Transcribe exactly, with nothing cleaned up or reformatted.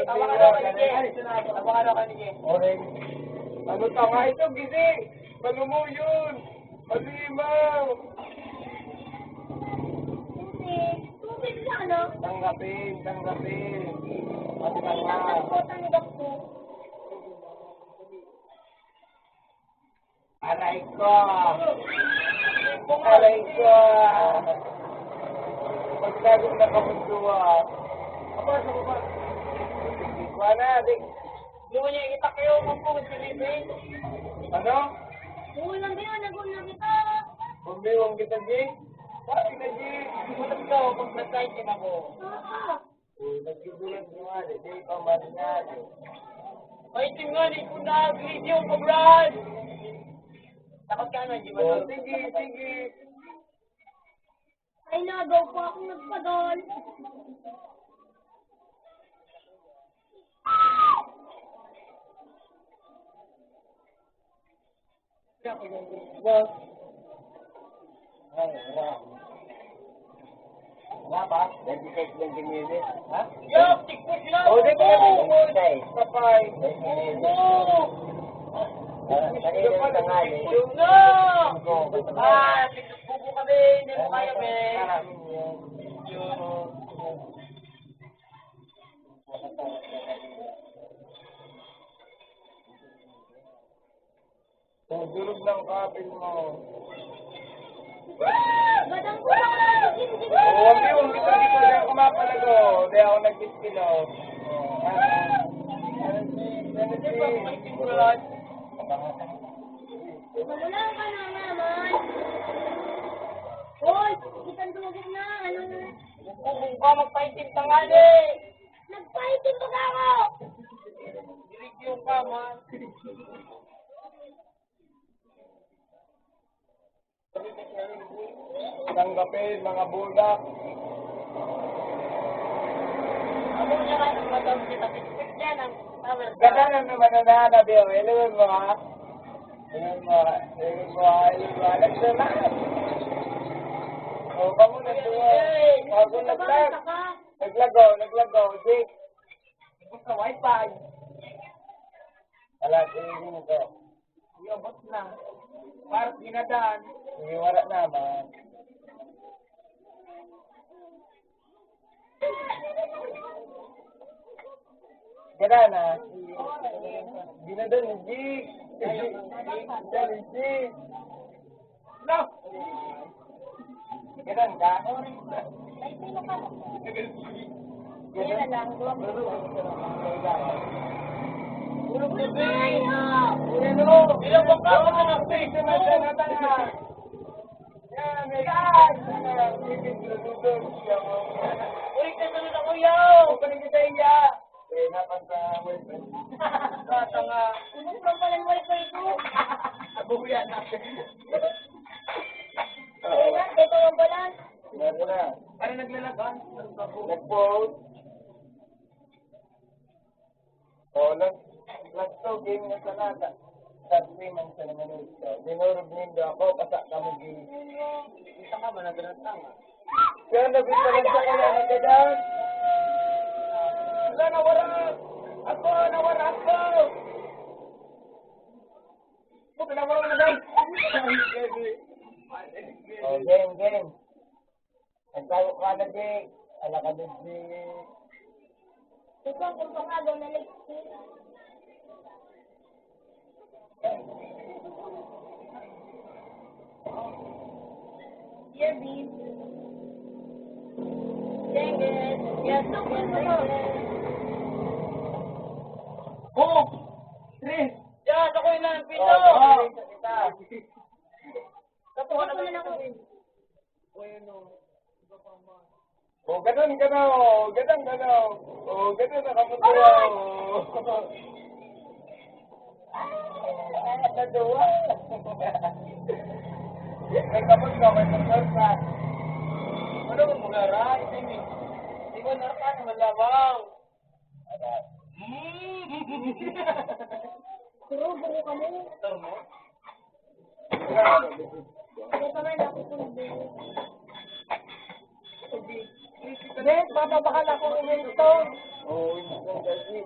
Tawa ka daw, Niki. Tawa ka daw, Niki. Okay. Ano, tanga ito, gising! Malumuyon! Malimaw! Tubig, tubig na, ano? Tanggapin, tanggapin. Pati Tubig, tanga. Tanggap ko, tanggap ko. Aray ko! Aray ko! Pagtago na kami duwa. Aba, sa baba. Wala, di. Di mo niya itak yung magpungit si Bibi. Ano? Kulang din, nagun na kita. Pumbiwang kita, di. Pati na, di. Gulat ka, o, pag nag-fighting ako. Oo. Nagsusulat mo nga, di, di pa man nga, di. Fighting nga, di ko na, video ko, Brad. Takot ka na, di ba? Oh, sige, sige. Ay, nagaw pa akong nagpadol. Boss. Ay, wala. Wala pa? Twenty-six, twenty-nine. Ha? Yo, tikpos na! O, di ba? Twenty-six. Kapay. Twenty-nine. Oo. Ah, kanina yung tanghali. Tikpos na! Bubo kami, hindi mo kaya, be. Yo. Ang durog ng kapil mo. Gadang ko lang na sa gimgim. Oo, huwag yun, di ba, di ba, di ako mapalago? Di ako nagkiskilo. Oo, ano? Ano si, ano si, Magulang ka na naman. Hoy, kitang durog na, ano? Huwag ka magpaitim tangali. Nagpaitim pa ako! Review ka, man. Tanggapin, mga bulak. Amo niya ka, nagmatawag kita, picture niya, ng power. Ganda na naman ang nahanap yun. Hello mo, ha? Hello mo, ha? Hello mo, ha? Hello mo, ha? Nagsunod. O, kamo na, Kuya Rizal. Bago naglag. Naglago, naglago. Jake. Gusto wifi. Wala, tingin ko. Iabot na. Parang ginadan. Sige, wala naman. Gana na. Ginadan ni Jake. Ginadan ni Jake. Ganun ka? Ay, sino ka? Yan na lang, duwag mo. Tulog na tayo! Uy, ano? Ilang bangka ka na ng Facebook? Yan, may yan! Uy, kasunod ako, yaw! Kukunin kita, iya! Eh, napan sa wifi? Bata nga. Ubus lang pala yung wifi ko. Abuya na. Ayun na, ito lang pala. Meron na. Ano naglalaban? Nag-post. Oh, last, last two game na sa nata. Sa three months na naman ito. Dinurog nindo ako, pasa kami game. Isa ka ba, nagrantan nga? Kaya nabitalan sa kanya, nagkadaan. Wala, nawara! Ako, nawara ako! Puta, nawara na lang! Oh, game, game. Nagtago ka na, Jake. Ala ka na, Jake. Ikaw, kung pangagaw na lipstick. Dear Bean. Dang it. Yes, yes, yes, yes. Oh! Tres! Yan, ako yun ang pito! Oh! Katuwa naman ako. O, ganun, ganun. Ganun, ganun. O, ganun, nakaputuwa. Aray! Ay, nagduwa. May kapot ka, may pagkasa. Ano mo, mga rai, sini? Di ba, narpan, malabang? Guru, guru kami. Motor mo? Ito naman, ako kung Ben, papabakal ako ng Winston. Oo, Winston. Kasi